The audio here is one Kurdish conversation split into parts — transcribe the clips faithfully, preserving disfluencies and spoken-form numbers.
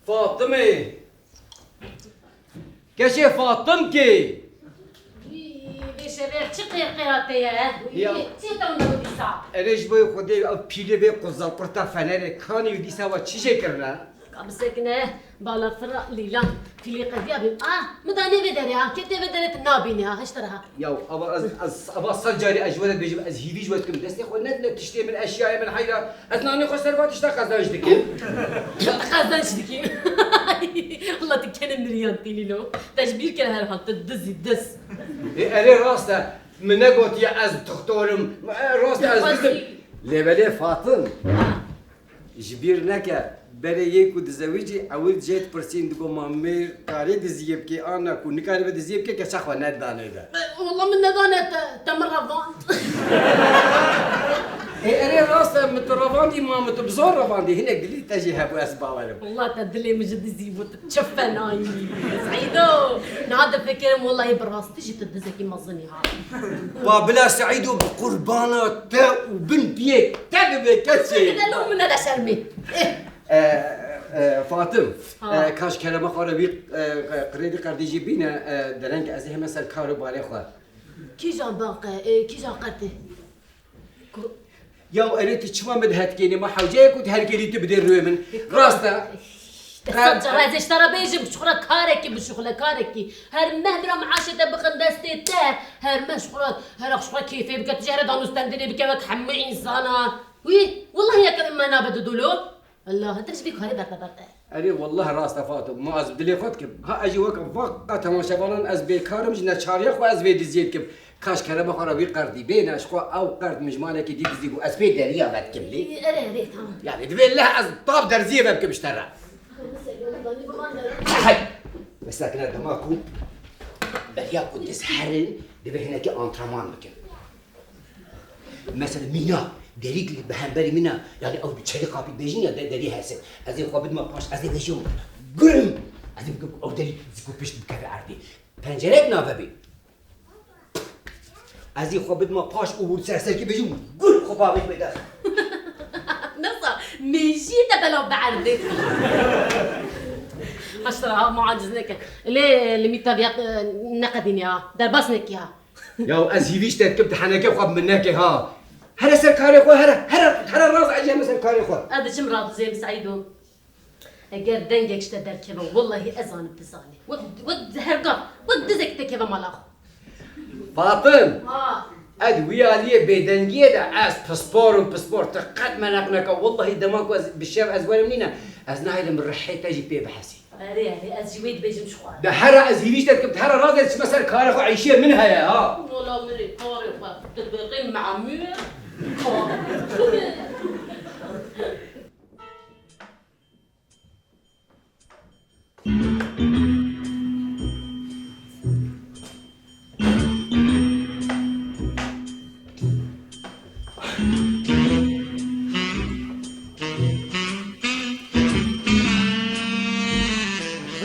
Fatimê! Keşê Fatimkê! Wî, vê şevê çi qêrqêra te ye? Ya. Wî, çi te wina dîsa? Erê ji bo Xwedê ev pîlê vê quzalqurta fenerê kanî û dîsa we çi jê kirine? Ka bisekine, balafira Lîlan, pîlê qediya bîm. Ah, min da nê vê derê ha, kê tê vê derê tu nabînî ha, hişt re ha. Ya, ava ez, ez, ava sed carî ez ji we re dibêjim, ez hîvî ji we dikim. Destê xwe nedine tiştê min, eşyayê min heyra. Ez nanê xwe ser va tişta qezenc dikim. Qezenc dikim. Wela tu kenê miriyan tînî lo. Te ji bîr kir herhal, tu dizî, diz. Ê, erê rast e. Min negotiye ez dixtor im. E, rast e ez diz im. Lê belê Fatim. Ha. Ji bîr neke, berê yê ku dizewicî, ewil jê dipirsîn, digo, ma mêr karê diziyê bikê, an na ku nikaribe diziyê bikê, keça xwe nedane de. Wela min nedane te, te min revand. Ê, erê rast e, min tu revandî, ma min tu bi zor revandî, hinek dilî te jî hebû, ez bawer im. Wela te dilê min ji dizî bû, tu çi fenayî. Seîdo, niha difikirim, welahî bi rastî jî tu dizekî mezin î ha. Ba bila Seîdo, bi qurbana te û bin piyê te bibe kesê. Te lo min nede şermê. Eh. E, e, Fatim, ha, e, kaş kerema xwe re wî, e, qirêdî qerdî jî bîne, e, dereng ez ê heme ser kar û barê xwe. Kîjan baqe, e, kîjan qertê? Ku- Ya erê tu çima min dihetkênî, ma hewce ye ku tu her kerî tu bidê rûyê min. Rast e. Te sed cara ez ê ji te re bêjim, ji xwe re karekî bişuxile, karekî. Her meh bira meaşê te bixin destê te, her meh ji xwe re, her ax ji xwe re kêfê bike, tu jê here danûstendinê bike wek hemû însana. Wî, wellahî yeke min me nabe didûlo. Allah, tu ji vî karê berde berde. Erê, wellahî rast e Fatim, ma ez bi dilê xwe dikim. Ha, ez jî weke va temaşevanan ez bêkar im, ji neçariya xwe ez vê diziyê dikim. Kaş kerema xwe re wî qerdî bêne, ji xwe ew qerd min ji malekî dî dizî bû, ez pê deriya vedikim lê. Erê, erê, tamam. Yanî divê leh ez tav derziyê vebikim ji te re. Hey! Mesela kine dema ku beriya ku diz herin, divê hinekî antrenman bikin. Mesela mîna, derî bi hemberî mîna, yanî ew bi çelî qapî bêjin ya de-, derî hese. Ez ê xwe bidima paş, ez ê vejim gurim. Ez ê bikim ew derî zikû pişt bikeve erdê. Pencerek nave bî. Ez ê xwe bidima paş û ser serkê bêjim gur xwe bavêj bê dest. Nesa, mêjiyê te belav bi erdê. Haştira ha, muaciz neke. Lê limîta viya, e, neqedînî ha. Derbas nekî ha. Ya ez hîvî ji te dikim, tu henekê xwe bi min neke ha. Here ser karê xwe, here, here, here raz ecem ser karê xwe. Ez diçim radizêm Seîdo. Eger dengek ji te derkeve, wellahî ez zanim tu zanî. Wek, wek hergav, wek dizek te keve mala xwe. Fatim! Ha. Ez wî aliyê bêdengiyê de ez pispor im, pispor. Tu qet mereq neke. Wellahî dema ku ez bi şev ez werim nîne, ez nahêlim rihê te jî pê bihesî. Erê, erê, ez jî wê dibêjim ji xwe. De here ez hîvî ji te dikim, here raz ez çime ser karê xwe, îşê min heye ha. Wela min ê karê xwe, tu dibêjî memû ye.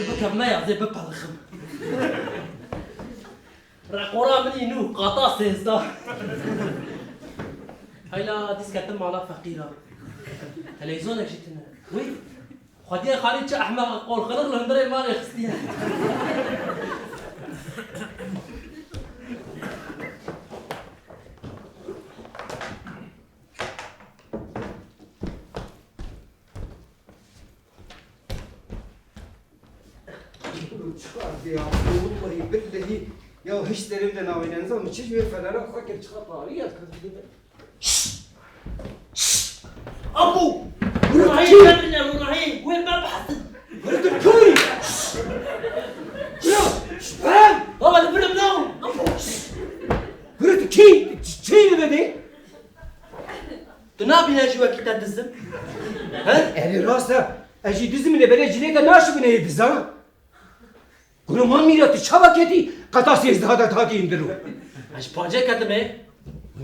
Bikim me ya zê bipelixim. Reqora min î nû, qata sêzdeh. Heyla dîs ketim mala feqîra. Televîzyonek jî tune. Wî? Xwediyê xalî çi ehmeq qolxiliq li hundirê malê xistiye. Çiqas ya, wellahî billehî ya hiç derim de navêne. Nizam çi ji wê fenera xwe kir, çiqa tarî ya. Apo! Ronahî, Emrine, Ronahî, wê me behsin. Hadi kûrî! Ya! Baba, li birim naw! Apo! Hadi kî? Çi li bedê? Tu nabîne jî wekî te dizim? He? Erê rast e. Ez jî dizim, lê belê cilê te naşibine yê diza. Guro man mîra tu çawa ketî? Qeta sêzdeh de hatî hindiro. Ez ji pancê ketime.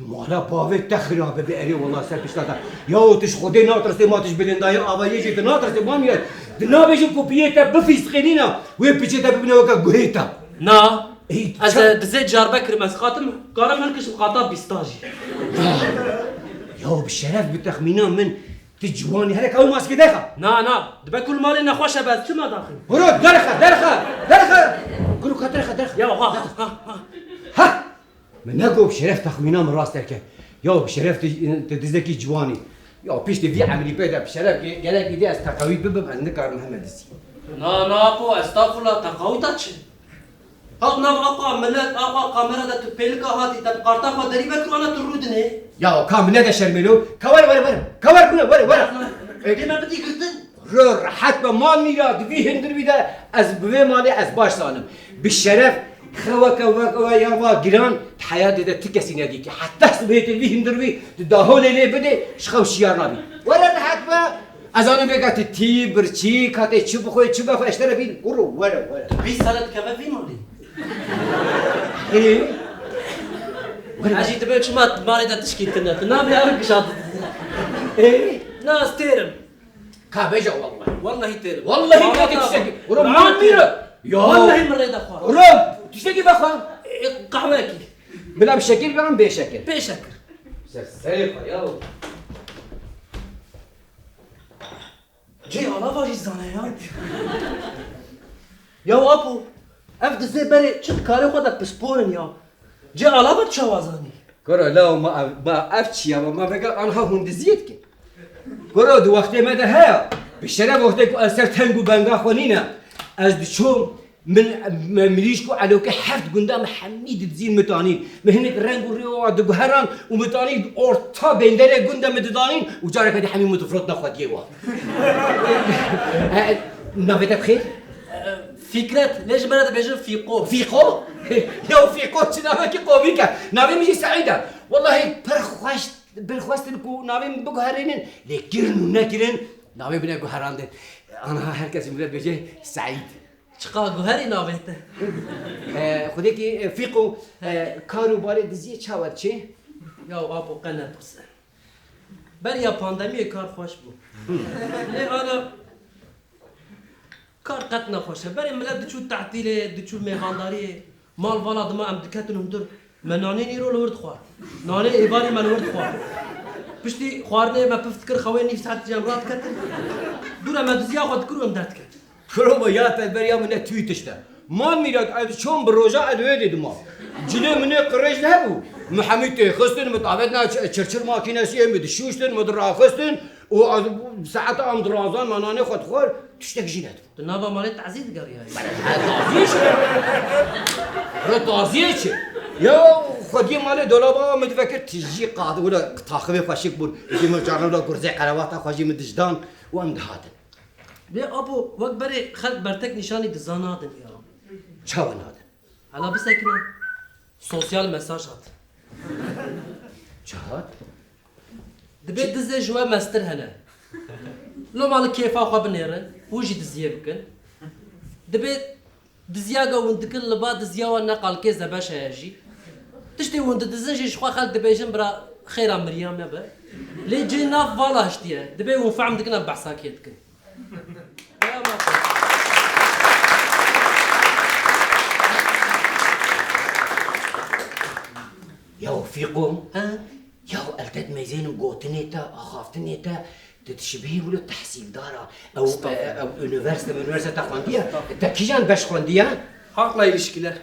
Mala bavê te xirabe be erê wala ser pişta te. Ya tu ji Xwedê natirsê, ma tu ji bilindayê avayê jî tu natirsê man mîra. Tu nabêjin ku piyê te bifîsqênîna, wê piçê te bibine weke guhê te. Na. Ey, ez ça- dizê carbe kirim, ez qatim, karim hilkişim qata bîsta jî. Ya, ya bi şeref bi texmîna min. Ti ciwanî, hele ka ew maskê derxe. Na, na, dibe ku li malê nexweş e, be ez çima daxim? Kuro, derxe, derxe, derxe. Kuro, ka derxe, derxe. Ya, ha, ha, ha. Ha! Min negot, Şeref texmîna min rast derket. Ya Şeref, tu, tu dizekî ciwanî. Ya piştî vî emrî pê de, Şeref ge-, gerek îdî ez teqewît bibim, ez nikarim heme dizî. Na, na, apo, estexfurullah, teqewîta çi? Hat nav axa, milet axa, kamera de tu pêlika hatî, te bi karta xwe derî vekir, ana tu rû dinê. Ya ka min nede şermêlo, ka were, were, were. Ka were, were, were, were. Dê me bidî girtin. Ro, rehet be, ma mîra, di vî hundirvî de ez bi vê malê ez baş zanim. Bi Şeref, xeweke weke we ya va giran, di heyatê de ti kesî nedîtî. Heta sibê tê vî hundirvî, tu daholê lê bidê, ji xew şiyar nabî. Were rehet be. Ez zanim vêga tu tî, birçî, katê çi bixwe, çi bixwe, ez ji te re bîn. Kuro, were, were. Tu bîst sal e dikeve vî malê. Ê? Were. Ez jî dibe çima malê de tişkî tune. Tu nabê ew gişa. Ê? Na, ez têrim. Ka beja wallahî. Wallahî têrim. Wallahî wallahî têrim. Wallahî tiştekî. Uro, man mîre. Ya. Wallahî min rê de xwar. Uro, tiştekî vexwe. Ê, qehwekî. Bila bi şekil be an bê şekil? Bê şekil. Ser serê xwe ya. Cê alava jî zane ya. Ya apo, ev dizê berê çi di karê xwe de pisporin ya. Cê alava tu çawa zanî? Kuro, la ma ev, ma ev çi ya, ma vega anha hûn diziyê dikin. Kuro, di wextê me de heye. Bi Şeref wextê ku ez ser teng û benga xwe nîne. Ez diçûm, min, me, mirîşk û elokê heft gunda me hemî didizîn, min tanîn. Min hinek reng û rêwa diguheran û min tanîn orta bênderê gunda min didanîn û careke dî hemî min difirotna xwediyê wan. E, navê te bi xêr? Fikret, lê ji me re dibêjin Fîqo. Fîqo? Ya Fîqo çi navekî komîk e. Navê min jî Seîd e. Wellahî pir xweş, pir xwestin ku navê min biguherînin. Lê kirin û nekirin, navê min e guherandin. Anha her kes ji min re dibêje Seîd. Çiqa guherî navê te. E, xwedêkî, e, Fîqo, e, kar û barê diziyê çawa diçê? Ya apo qe nepirse. Beriya pandemiyê kar xweş bû. Lê ana kar qet nexweş e. Berê milet diçû tehtîlê, diçû mêvandariyê. Mal vala dima em diketin hundir. Me nanê nîro li wir dixwar. Nanê êvarî me li wir dixwar. Piştî xwarinê me pif dikir, xewê nîv saet jî em radiketin. Dûre me diziya xwe dikir û em derdiketin. Kuro, ya te beriya min ne tûyî tişt e. Mal mîrat ez çon bi roja ez wê dê dima. Cilê min ê qirêj hebû. Min hemî têxistin, min davet na ç-, çirçir makînesiyê min dişûştin, min diraxistin û ez saeta em dirazan me nanê xwe dixwar, tiştek jî nedibû. Tu nava malê tazî digeriyayî. Re taziyê çi? Re taziyê çi? Ya xwediyê malê dolaba min divekir tijî qad, wila taxivê xweşik bûn. Jî min carna wila gurzê qerewata xwe jî min dijdan û em dihatin. Lê apo, wek berê xelk bertek nîşanî diza nadin ya. Çawa nadin? Hela bisekine. Sosyal mesaj hat. Çi hat? Dibê dizê ji we mestir hene. Loma li kêfa xwe binêrin, hû jî diziyê bikin. Dibê diziya ge hûn dikin li ba diziya wan ne qalkê zebeş heye jî. Tiştê hûn didizin jî ji xwe xelk dibêjin bira xêra miriya me be. Lê cê nav vala hiştiye. Dibê hûn fehm dikin em behsa kê dikin. Ya Fîqo, ha? Ya eltet meyzênim gotinê te, axaftinê te, tu dişibihî wilo tehsîldar a. Ew, Estağfurullah. E, ew unîversîte, unîversîte te xwendiye. Estağfurullah. Te kîjan beş xwendiye? Halkla ilişkiler.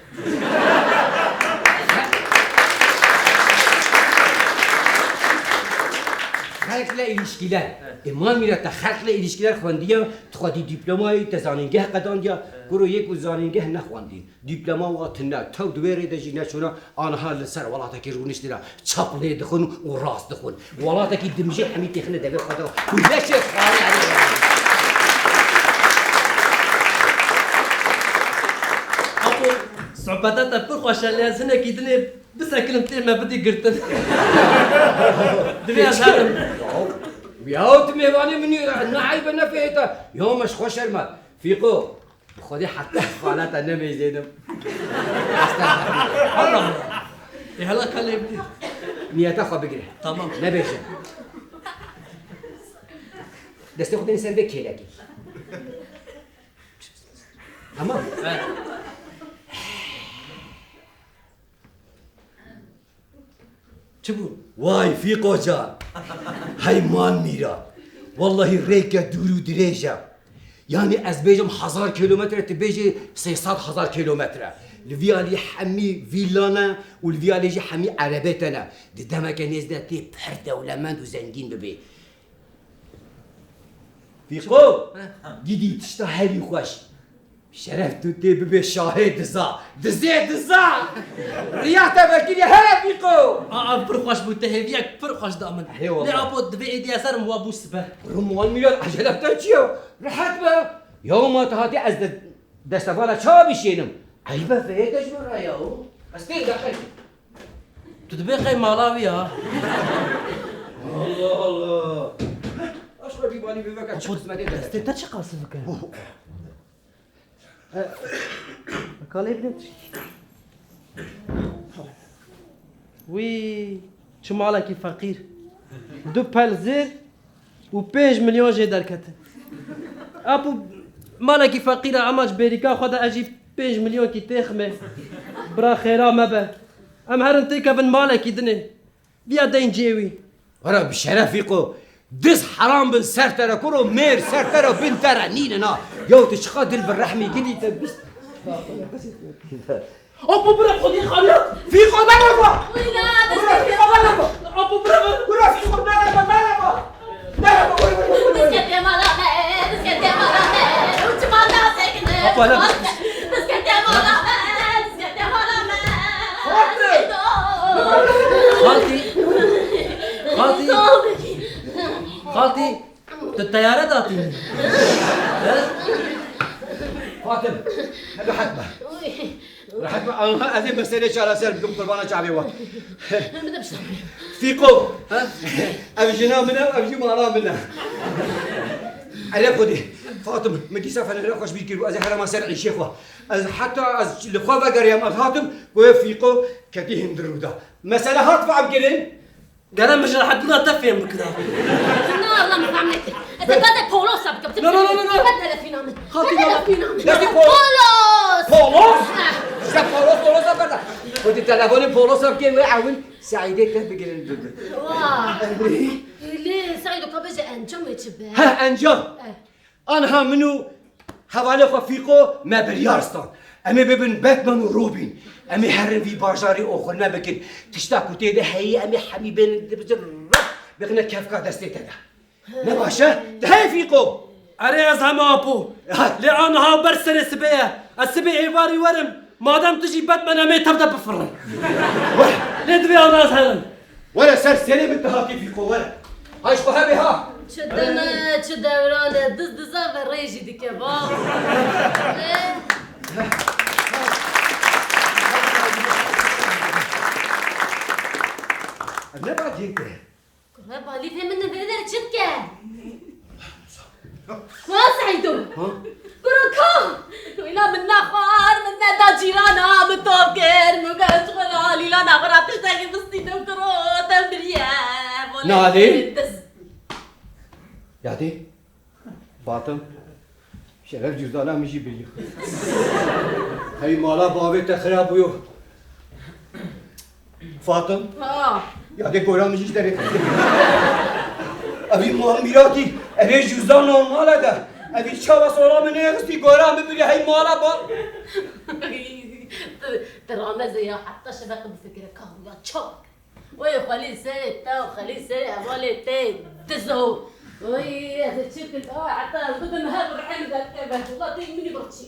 Halkla ilişkiler. Evet. E, ma mîra te halkla ilişkiler xwendiye, tu xwedî dîplomayê, te zanîngeh qedandiye. Evet. Kuro yê ku zanîngeh nexwendî, dîploma wa tune, tew di wê rê de jî neçûna, aniha li ser welatekî rûniştî re çap lê dixwin û rast dixwin. Welatekî dimjê hemî têxine devê xwe de û leşê xwarê erê. Apo, sohbeta te pir xweş e, lê ez hinekî dinê bisekinim tê me bidî girtin. Divê ez herim. Ya, tu mêvanê min î, ne eyb e, ne fêhê te. Ya, me ji xwe şerm e. Fîqo, bi Xwedê heta xaleta nemeyzênim. Allah Allah. E, hela ka lê bidî. Niyeta xwe bigire. Tamam. Nebêje. Destê xwe dêne ser vê kêlekê. Tamam. He. Çi bû? Way Fîqo can. Hey man mîra. Wellahî rêke dûr û dirêj e. Yanî ez bêjim hezar kîlometre, tu bêjî sê sed hezar kîlometre. Li vî alî hemî vîla ne û li vî alî jî hemî erebê te ne. Di demeke nêz de tê pir dewlemend û zengîn bibê. Fîqo, gidî tişta herî xweş. Şeref tu tê bibê şahê diza. Dizê diza! Riya te vekirî here Fîqo! A, ev pir xweş bû, te hêviyek pir xweş da min. Hê wallah. Lê apo, divê êdî ez herim wa bû sibe. Rum wan milyar, ecelef te çi ye? Rehet be. Ya ma te hatî ez de destevana çawa bişênim? Eyb e, veye te ji min re ya. Ez tê deqe. Tu dibê qey mala wî ya. Allah Allah. Aşka bir bali bir veka. Apo, destê te çi qasivik e? E, kalê bide. Wî, çi malekî feqîr. Du pel zêr û pênc milyon jê derketin. Apo, malekî feqîr e, ema ji bêrîka xwe de ez jî pênc milyonkî têximê. Bira xêra me be. Em herin têkevin malekî dinê. Viya deyn cê wî. Were bi şeref Fîqo. Diz heram bin ser te re kuro, mêr ser te re, bin te re nînin ha. Yaw tu çiqa dil bi rehmî gilî te bîst. Apo bira xwedî xanî. Fîqo merhaba. Wîna, Bira Fîqo merhaba. Apo bira. Bira Fîqo merhaba, merhaba. Merhaba, buyur, buyur, buyur, buyur. Diskete mala me, diskete mala me. Uçma da sekne. Apo hele. Diskete mala me, diskete mala me. Fatih. Xaltî. Xaltî. Xaltî. Tu teyare datînî. He? Fatim, rehet be. Rehet be. Aha, ez ê meselê çareser bikim, qurbana çavê we. Fîqo, ha? Ev jina min e, ev jî mala min e. Erê Xwedê. Fatim, min dîsa fenere xweş bîr kir û ez ê herema ser îşê xwe. Ez heta ez li xwe vegeriyam, ez hatim, goye Fîqo ketî hindir rû da. Mesele hat fehm kirin? Gere min ji rehetbûna te fêm bikira. Na, Allah min fehm nekir. Ez ê berde polosa bikim. No, no, no, no, no. Berde lefîna min. Xaltî, berde lefîna min. Destê polo-, polos! Polos? Eh. Ji te polos, polosa berde. Xwedî telefonê polosa bikê wê ewil Seîdê te bigirin bibi. Wa. Lê Seîdo ka bêje encamê çi be? Heh, encam. Eh. Aniha min û hevalê xwe Fîqo me biryar stand. Em ê bibin Batman û Robin. Em ê herin vî bajarî oxirine bikin. Tişta ku tê de heyî em ê hemî bênin dibicin rap bixine kefka destê te de. Ne baş e? Te heye Fîqo? Erê ez heme apo. Ha. Lê aniha ber serê sibê ye. Ez sibê êvarî werim. Madem tu jî Batman em ê tev de bifirin. Were. Lê divê ana ez herim. Were ser serê min tu hatî Fîqo, were. Hay ji xwe hebê ha. Çi dem e, çi dewran e, diz diza ve rê jî dike, va. Ev ne bacê te? Kure balîfê min li vê der çi dike? Wa Seîdo! Ha? Kuro ka! Wîna min nexwar, min neda cîrana, min top kir, min got ji xwe re, lîlana xwe re tiştekî bistînim kuro, te biriye. Nadê? Diz. Yadê? Fatim. Şeref cüzdana min jî biriye. Hey mala bavê te xirab bûyo. Fatim. Ha. Yadê gora min jî ji derê xistî. Evî mal mîratî, evê jûza normale de. Evî çawa sora min nêxistî, gora min bibî hey mala ba. Tu, tu rameze ya, heta şeveqê bifikire, ka ya çawa. Oy xwelî serê te û xwelî serê hevalê te dizo. Oy, ez ê çi bikim, a, heta ez bidim her rihê min derkeve. Wela tê min ê birçî.